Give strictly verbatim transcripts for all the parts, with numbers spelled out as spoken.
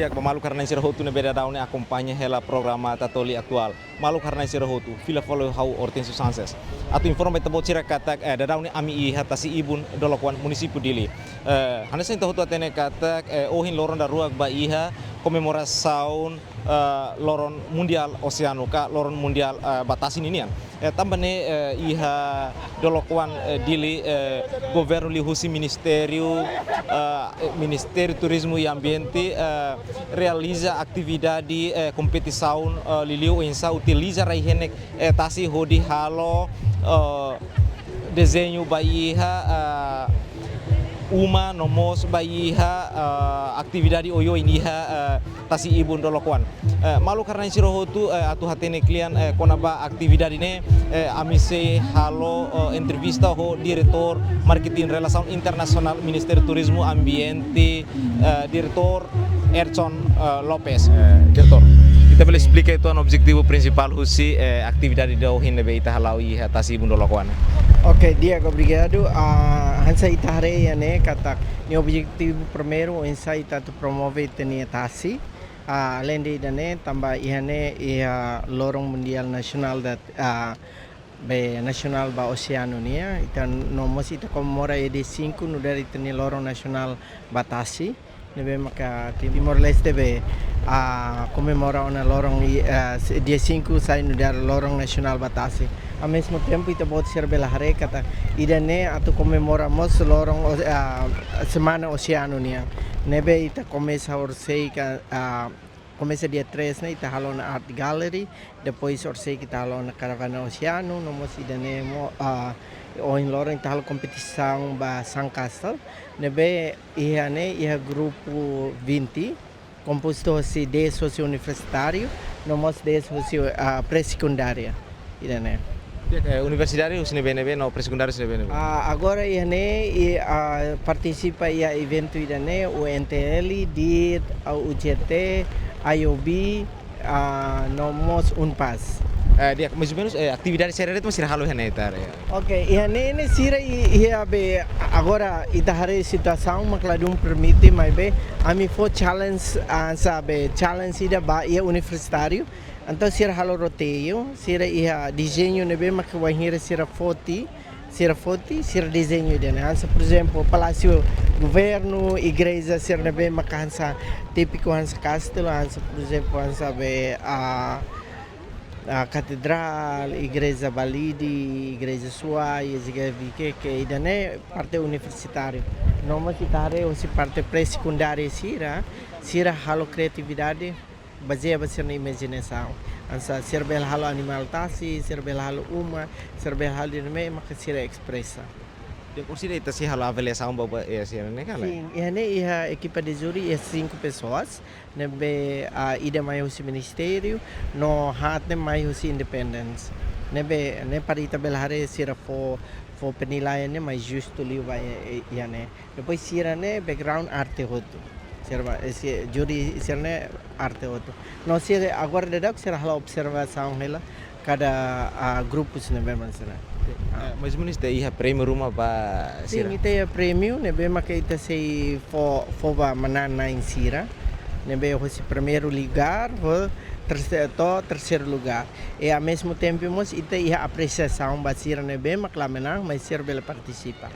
Ba maluk rona-na'in sira hotu ne'ebé daudaun ne'e akompaña hela programa Tatoli Atuál. Maluk rona-na'in sira hotu, fila fali ho ha'u Hortensio Sanches. Atu informa ba ita-boot sira katak, eh, daudaun ne'e ami iha tasi ibun Dolokoan, munisípiu Dili. Eh, hanesan ita hotu hatene katak, eh, ohin loron daruak ba iha komemorasaun, eh, loron mundiál oseanu ka loron mundiál, eh, ba tasi ninian. Eh, tanba ne'e, eh, iha Dolokoan, eh, Dili, eh, governu liuhusi Ministériu, eh, Ministériu Turizmu i Ambiente, eh, realiza atividade, eh, kompetisaun, eh, liuliu oinsá utiliza rai-henek, eh, tasi hodi halo, eh, dezeñu ba iha, eh, uma no mós ba iha, eh, atividade oioin iha, eh, tasi ibun Dolokoan. Eh, maluk rona-na'in sira hotu, eh, atu hatene kle'an, eh, kona-ba atividade ne'e, eh, ami sei halo, eh, entrevista ho Diretór Marketing Relasaun Internasionál Ministériu Turizmu Ambiente, eh, Diretór Edson, eh, Lopes. Eh, Diretór, ita bele esplika uitoan objetivu prinsipál husi, eh, atividade ida ohin ne'ebé ita hala'o iha tasi ibun Dolokoan? Ok, di'ak, obrigadu. Ah, hanesan ita haree iha ne'e katak nia objetivu primeiru oinsá ita atu promove ita-nia tasi. Ah, aleinde ida-ne'e, tanba iha ne'e iha loron mundiál nasionál da, ah, be nasionál ba oseanu nian, ita no mós ita komemora iha dia sinku nu'udar ita-nia loron nasionál ba tasi. Ne'ebé maka Timor-Leste be, ah, komemora ona loron i, ah, se-, dia sinku sai nu'udar loron nasionál ba tasi. Ao mesmo tempo, ita-boot sira bele haree katak ida-ne'e atu komemora mós loron o-, ah, semana oseanu nian. Ne'ebé ita komesa horisehik, ah, komesa dia três ne'e ita halo ona art gallery, depois horisehik ita halo ona karavana oseanu, no mós ida-ne'e mós, ah, ohin loron ita halo kompetisaun ba sandcastle, ne'ebé iha ne'e iha grupu vinte, kompostu husi dez husi universitáriu, no mós dez husi, ah, pré-sekundária. Ida-ne'e. Di'ak, eh, universitáriu husi ne'ebé-ne'ebé no pré-sekundáriu husi ne'ebé-ne'ebé? Ah, agora iha ne'e, i, ah, partisipa iha eventu ida-ne'e, U N T L, dit, ah, U G T, I O B, ah, no mós UNPAZ. Eh, di'ak, mais ou menus, eh, atividade saida de'it mak sira halo iha ne'e, ita haree? Ok, iha ne'e ne'e sira i, iha be, agora ita haree situasaun mak ladún permite, maibé ami fó challenge, ah, hanesan be challenge ida ba iha universitáriu. Entaun sira halo roteiru, sira iha dezeñu ne'ebé maka wainhira sira foti, sira foti, sira dezeñu ida-ne'e. Hanesan, por ezemplu, Palásiu Governu, igreja sira ne'ebé maka hanesan típiku hanesan kastelu, hanesan, por ezemplu, hanesan be, ah, ah, Katedrál, Igreja Balide, Igreja Suai, Igreja Viqueque, ida-ne'e parte universitáriu. No mós ita haree husi parte pré-sekundáriu sira, sira halo kriatividade bazeia ba sira-nia imajinasaun. Hanesan sira bele halo animál tasi, sira bele halo uma, sira bele halo ida-ne'ebé maka sira espresa. Di'ak, orsida ita sei halo avaliasaun ba, ba, eh, sira-ne'e ka lae? Sin, iha ne'e iha ekipa de júri iha cinco pessoas, ne'ebé, ah, ida mai husi ministériu, no haat ne'e mai husi independente. Ne'ebé, ne'e para ita bele haree sira fó, fó penilaian ne'e mais justu liu ba, eh, eh, iha ne'e. Depois sira-ne'e background arte hotu. Sira ba, eh, si-, júri sira-ne'e arte hotu. No sira agora daudauk sira halo observasaun hela kada, ah, grupus ne'ebé mak sira. Ah. Eh, mais ou menus ita iha prémiu ruma ba sira? Sin, ita iha prémiu ne'ebé maka ita sei fó, fó ba manán-na'in sira. Ne'ebé husi primeiru lugár, fó terse-, to'o terseiru lugár. I ao mesmo tempo mós ita iha apresiasaun ba sira ne'ebé mak la manán, mais sira bele partisipa.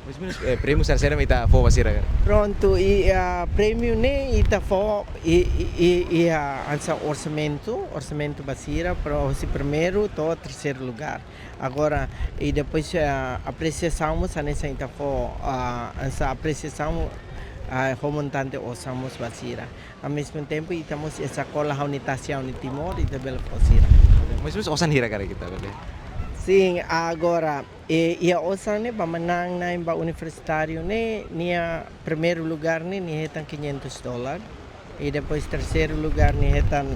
Mais ou menus, eh, prémiu saida-saida mak ita fó ba sira? Prontu, i, ah, prémiu ne'e ita fó, i, i, i, i, ah, hanesan orsamentu, orsamentu ba sira, para husi primeiru to'o terseiru lugár. Agora, i depois, ah, apresiasaun mós hanesan ita fó, ah, hanesan apresiasaun, ah, ho montante osan mós ba sira. Ao mesmo tempo, ita mós eskola ha'u-nia tasi ha'u-nia Timor, ita bele fó sira. Mais ou menus osan hira karik ita bele? Sin, agora, e, iha osan ne'e ba manán-na'in ba universitáriu ne'e, nia primeiru lugár ne'e, nia hetan quinhentos dólar. I depois terseiru lugár nia hetan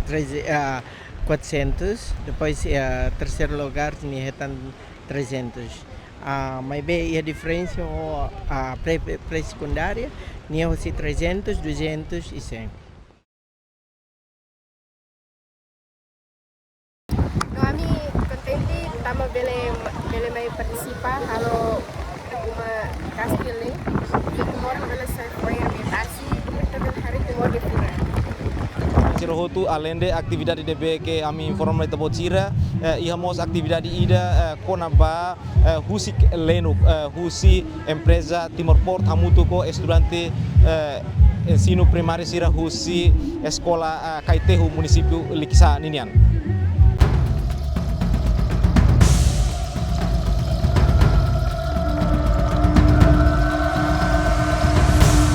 treze, ah, quatrocentos. Depois, ah, terseiru lugár nia hetan trezentos. Ah, maibé iha diferensa ho, ah, pré, pré-sekundária, nia husi trezentos, duzentos i cem. No ami kontente tanba bele, bele mai partisipa halo uma kastelu ne'e. Ita Timor bele sai foin ami tasi, ita bele haree Timor Hotu, alende atividade ne'ebé ke ami informa ba ita-boot sira, eh, iha mós atividade ida, eh, kona-ba, eh, husik lenuk, eh, husi empreza Timor Port hamutuk ho estudante, eh, ensinu primáriu sira husi eskola, eh, Kaitehu, munisípiu Likisá ninian.